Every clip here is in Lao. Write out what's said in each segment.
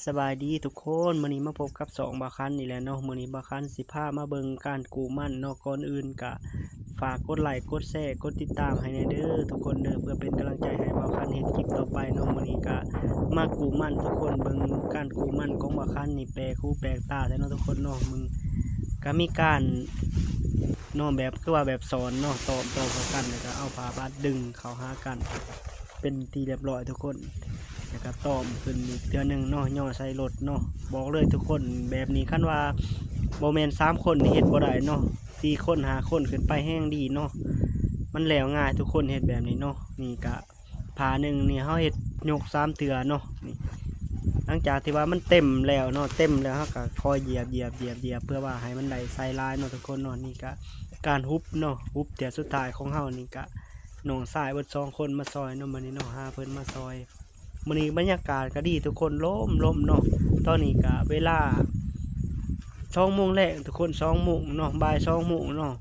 ສະບາຍດີທຸກຄົນ, ມື້ນີ້ມາພົບກັບຊ່ອງບ່າວຄັນອີກແລ້ວເນາະ. ມື້ນີ້ບ່າວຄັນຊິພາມາເບິ່ງການກູ້ມັນເນາະ. ກ່ອນອື່ນກະຝາກກົດໄລ ກົດແຊ ກົດຕິດຕາມໃຫ້ແດ່ເດີທຸກຄົນເດີ ເພື່ອເປັນກຳລັງໃຈໃຫ້ບ່າວຄັນເຮັດຄລິບຕໍ່ໄປເນາະ. ມື້ນີ້ກະມາກູ້ມັນທຸກຄົນ, ເບິ່ງການກູ້ມັນຂອງບ່າວຄັນນີ້ແປກຫູແປກຕາແທ້ເນາະທຸກຄົນເນາະ. ມຶງກະມີການເນາະ ແບບຄືວ່າແບບສອນເນາະ, ຕອມ ຕອມເຂົ້າກັນ ແລ້ວກະເອົາຜ້າບາດດຶງເຂົ້າຫາກັນ ເປັນທີ່ຮຽບຮ້ອຍທຸກຄົນ. ແລ້ວກໍຕ້ອມຂຶ້ນອີກເທື່ອໜຶ່ງເນາະ, ຍໍໃສ່ລົດເນາະ. ບອກເລີຍທຸກຄົນ, ແບບນີ້ຄັນວ່າບໍ່ແມ່ນສາມຄົນນີ້ເຮັດບໍ່ໄດ້ເນາະ, ສີ່ຄົນ ຫ້າຄົນຂຶ້ນໄປແຮງດີເນາະ, ມັນແລ້ວງ່າຍທຸກຄົນເຮັດແບບນີ້ເນາະ. ນີ້ກະຜ້າໜຶ່ງນີ້ເຮົາເຮັດຍົກສາມເທື່ອເນາະ. ນີ້ ຫຼັງຈາກທີ່ວ່າມັນເຕັມແລ້ວເນາະ, ເຕັມແລ້ວເຮົາກໍຄ່ອຍຢຽບ ຢຽບ ຢຽບ ຢຽບ ເພື່ອວ່າໃຫ້ມັນໄດ້ໃສ່ຫຼາຍເນາະທຸກຄົນເນາະ. ນີ້ກະການຫຸບເນາະ, ຫຸບເທື່ອສຸດທ້າຍຂອງເຮົານີ້ກະ ນ້ອງຊາຍເບິດສອງຄົນມາຊ່ອຍເນາະ ມື້ນີ້ເນາະ, ຫາເພິ່ນມາຊ່ອຍ. ມື້ນີ້ບັນຍາກາດກໍດີທຸກຄົນ, ລົມ ລົມເນາະ. ຕອນນີ້ກໍເວລາສອງໂມງແລງທຸກຄົນ, ສອງໂມງເນາະ, ບ່າຍສອງໂມງເນາະ.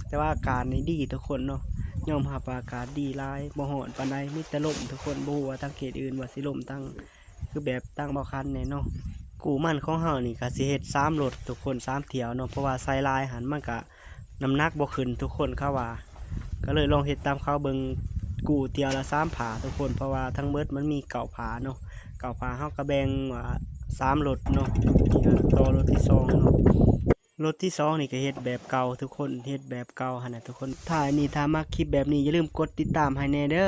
ແຕ່ວ່າອາກາດນີ້ດີທຸກຄົນເນາະ, ຍອມຮັບວ່າອາກາດດີຫຼາຍ, ບໍ່ຮ້ອນປານໃດ, ມີແຕ່ລົມທຸກຄົນ. ບໍ່ຮູ້ວ່າທາງເຂດອື່ນວ່າຊິລົມທາງ ຄືແບບທາງບ່າວຄັນແດ່ເນາະ. ກູ້ມັນຂອງເຮົານີ້ກໍຊິເຮັດສາມລົດທຸກຄົນ, ສາມຖ້ຽວເນາະ, ເພາະວ່າໃສ່ຫຼາຍຫັ້ນມັນກະ ນ້ຳໜັກບໍ່ຂຶ້ນທຸກຄົນເຂົາວ່າ. ກໍເລີຍລອງເຮັດຕາມເຂົາເບິ່ງ, ກູ້ຖ້ຽວລະສາມຜ້າທຸກຄົນ, ເພາະວ່າທັງເບິດມັນມີເກົ້າຜ້າເນາະ. ເກົ້າຜ້າເຮົາກໍແບ່ງວ່າສາມລົດເນາະ, ນີ້ກໍຕໍ່ລົດທີສອງເນາະ. ລົດທີສອງນີ້ກໍເຮັດແບບເກົ່າທຸກຄົນ, ເຮັດແບບເກົ່າຫັ້ນນະທຸກຄົນ. ທ້າຍນີ້ຖ້າມັກຄລິບແບບນີ້ ຢ່າລືມກົດຕິດຕາມໃຫ້ແດ່ເດີ.